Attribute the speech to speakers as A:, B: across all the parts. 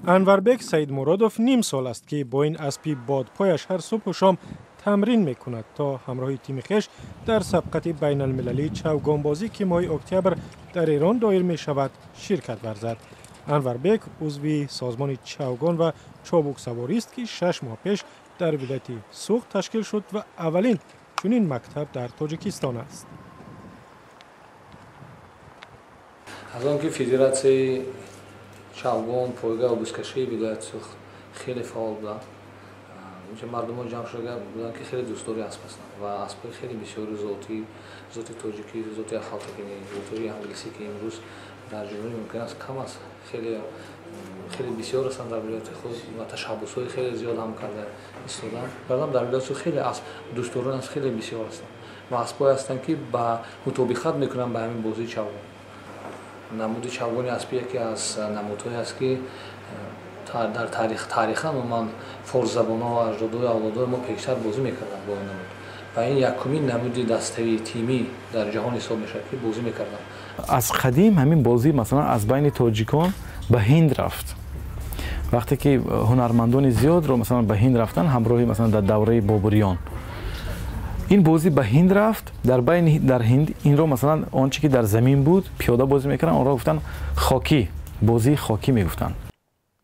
A: Анварбек Саидмуродов ним сол аст, ки бо ин аспи бодпояш ҳар субҳу шом тамрин мекунад, то ҳамроҳи тими хеш дар сабқати байналмилалии чавгонбозӣ, ки моҳи октябр дар Эрон доир мешавад, ширкат варзад. Анварбек узви созмони чавгон ва чобуксаворист, ки 6 моҳ пеш дар вилояти Суғд ташкил шуд ва аввалин чунин мактаб дар Тоҷикистон аст.
B: Аз он ки федератсияи чавгон, пойга ва бузкашии вилояти Суғд хеле фаъол буданд, инҷа мардумон ҷамъ шуда буданд, ки хеле дӯстдори асп ҳастанд ва аспҳои хеле бисёри зотӣ, зоти тоҷикӣ, зоти ахалтекинӣ, зотҳои англисӣ, ки имрӯз дар ҷумҳурӣ мумкин аст кам аст, хеле хеле бисёр ҳастанд дар вилояти худ ва ташаббусҳои хеле зиёд ҳам карда истоданд. Баъдам дар вилояти Суғд хеле асп дӯстдорон аст, хеле бисёр ҳастанд ва аспҳое ҳастанд, ки ба мутобиқат мекунанд ба ҳамин бозии чавгон. Намуди чавгони аспӣ яке аз намудҳое аст, ки дар таърих, таърихан умуман форсзабонҳо, аҷдодои авлодои мо пештар бозӣ мекарданд бо ин намуд ва ин якумин намуди даставии тимӣ дар ҷаҳон ҳисоб мешавад, ки бозӣ мекарданд.
C: Аз қадим ҳамин бозӣ, масалан, аз байни тоҷикон ба Ҳинд рафт. Вақте ки ҳунармандони зиёдро, масалан, ба Ҳинд рафтан ҳамроҳи, масалан, дар давраи бобуриён ин бозӣ ба Ҳинд рафт. Дар байни дар Ҳинд инро, масалан, он чӣ ки дар замин буд, пиёда бозӣ мекарданд, онро гуфтанд хокӣ, бозии хокӣ мегуфтанд.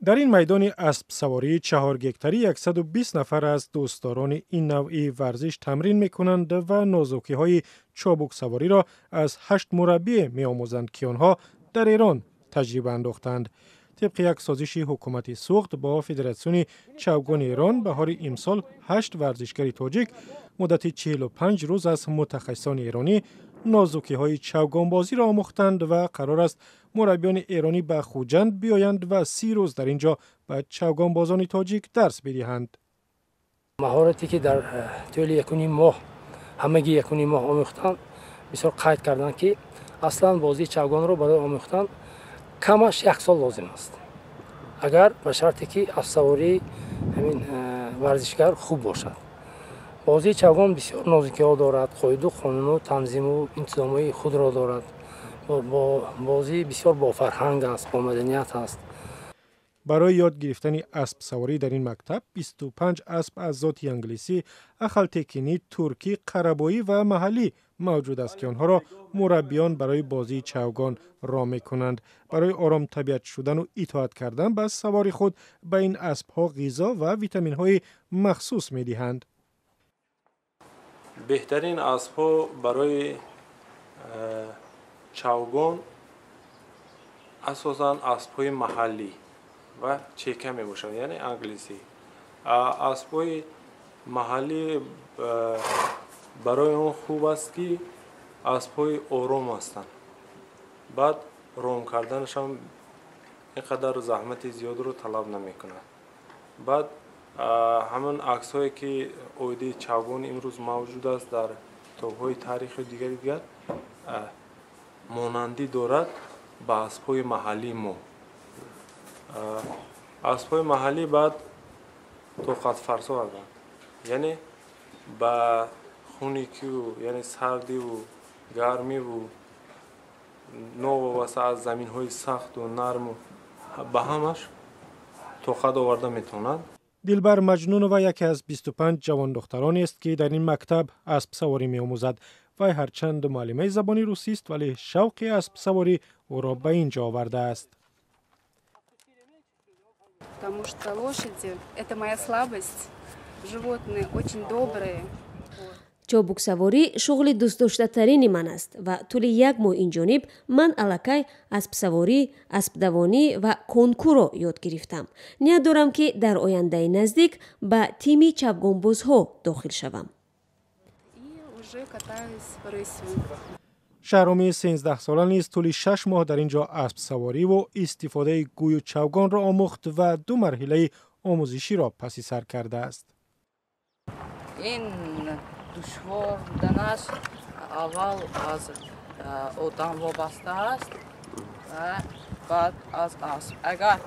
A: Дар ин майдони аспсавории 4 гектарӣ 120 нафар аз дӯстдорони ин навъи варзиш тамрин мекунанд ва нозукиҳои чобуксавориро аз ҳашт мураббие меомӯзанд, ки онҳо дар Эрон таҷриба андохтанд. Тибқи як созиши ҳукумати Суғд бо Федератсиони чавгони Эрон, баҳори имсол ҳашт варзишгари тоҷик муддати 45 рӯз аз мутахассисони эронӣ нозукиҳои чавгонбозиро омӯхтанд ва қарор аст мураббиёни эронӣ ба Хуҷанд биёянд ва 30 рӯз дар ин ҷо ба чавгонбозони тоҷик дарс бидиҳанд.
D: Маҳорате, ки дар тӯли якуним моҳ, ҳамагӣ якуним моҳ омӯхтанд, бисёр қайд карданд, ки аслан бозии чавгонро барои омӯхтан камаш як сол лозим аст, агар ба шарте ки аспсавории ҳамин варзишгар хуб бошад. Бозии чавгон бисёр нозукиҳо дорад, қоиду қонуну танзиму интизомҳои худро дорад. Бозӣ бисёр бофарҳанг аст, бо маданият аст.
A: Барои ёд гирифтани аспсаворӣ дар ин мактаб 25 асп аз зоти англисӣ, ахалтекинӣ, туркӣ, қарабоӣ ва маҳаллӣ мавҷуд аст, ки онҳоро мураббиён барои бозии чавгон ром мекунанд. Барои оромтабиат шудану итоат кардан ба савори худ ба ин аспҳо ғизо ва витаминҳои махсус медиҳанд.
E: Беҳтарин аспҳо барои чавгон асосан аспҳои маҳаллӣ ва чека мебошанд, яъне англисӣ. Аспҳои маҳаллӣ барои он хуб аст, ки аспҳои ором ҳастанд, баъд ром карданашам ин қадар заҳмати зиёдро талаб намекунад. Баъд ҳамон аксҳое, ки оиди чавгон имрӯз мавҷуд аст дар китобҳои таърихию дигари дигар, монандӣ дорад ба аспҳои маҳаллии мо. Аспҳои маҳаллӣ баъд тоқатфарсо ҳастанд, яъне ба хунукию, яъне сардиву гармиву, новобаста аз заминҳои сахту нарму, ба ҳамаш тоқат оварда метавонад.
A: Дилбар Маҷнунова яке аз 25 ҷавондухтаронест, ки дар ин мактаб аспсаворӣ меомӯзад. Вай ҳарчанд муаллимаи забони русист, вале шавқи аспсаворӣ ӯро ба ин ҷо овардааст.
F: Потому что лошади – это моя слабость. Животные очень добрые.
G: Чобуксаворӣ шуғли дӯстдоштатарини ман аст ва тӯли як моҳ инҷониб ман аллакай аспсаворӣ, аспдавонӣ ва конкурро ёд гирифтам. Ният дорам, ки дар ояндаи наздик ба тими чавгонбозҳо дохил шавам.
F: И уже катаюсь рысью.
A: Шаҳромии 13сола низ тӯли 6 моҳ дар ин ҷо аспсавориву истифодаи гӯю чавгонро омӯхт ва ду марҳилаи омӯзиширо паси сар кардааст.
H: Ин душвор буданаш аввал аз одам вобаста аст ва баъд аз асп. Агар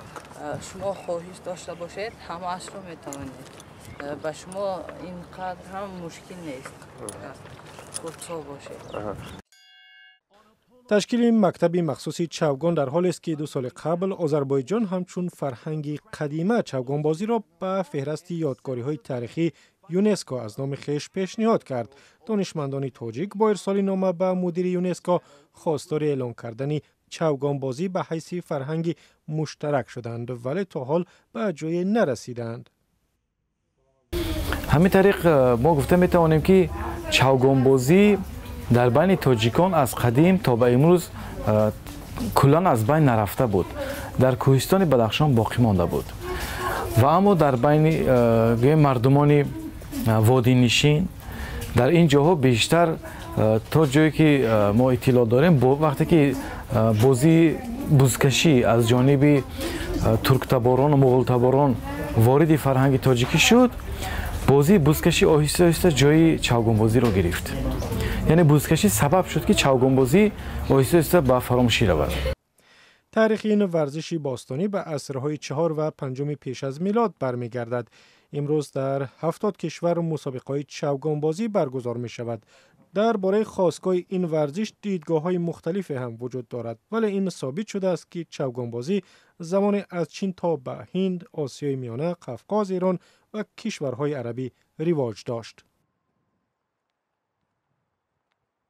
H: шумо хоҳиш дошта бошед, ҳамаашро метавонед. Ба шумо ин қадр ҳам мушкил нест, хурдсол бошед.
A: Ташкили мактаби махсуси чавгон дар ҳолест, ки 2 соли қабл Озарбойҷон ҳамчун фарҳанги қадима чавгонбозиро ба феҳрасти ёдгориҳои таърихӣ ЮНЕСКО аз номи хеш пешниҳод кард. Донишмандони тоҷик бо ирсоли нома ба мудири ЮНЕСКО хостори эълон кардани чавгонбозӣ ба ҳайси фарҳанги муштарак шуданд, вале то ҳол ба ҷое нарасиданд.
C: Ҳамин тариқ мо гуфта метавонем, ки чавгонбозӣ дар байни тоҷикон аз қадим то ба имрӯз куллан аз байн нарафта буд, дар кӯҳистони Бадахшон боқӣ монда буд ва аммо дар байни гӯем мардумони водинишин дар ин ҷоҳо бештар, то ҷое ки мо иттилоъ дорем, вақте ки бозии бузкашӣ аз ҷониби турктаборону муғултаборон вориди фарҳанги тоҷикӣ шуд, бозии бузкашӣ оҳиста оҳиста ҷои чавгонбозиро гирифт. Яъне бузкашӣ сабаб шуд, ки чавгонбозӣ оҳиста оҳиста ба фаромӯшӣ равад.
A: Таърихи ин варзиши бостонӣ ба асрҳои чаҳор ва панҷуми пеш аз милод бармегардад. Имрӯз дар 70 кишвар мусобиқаҳои чавгонбозӣ баргузор мешавад. Дар бораи хостгоҳи ин варзиш дидгоҳҳои мухталифе ҳам вуҷуд дорад, вале ин собит шудааст, ки чавгонбозӣ замоне аз Чин то ба Ҳинд, Осиёи Миёна, Қафқоз, Эрон ва кишварҳои арабӣ ривоҷ дошт.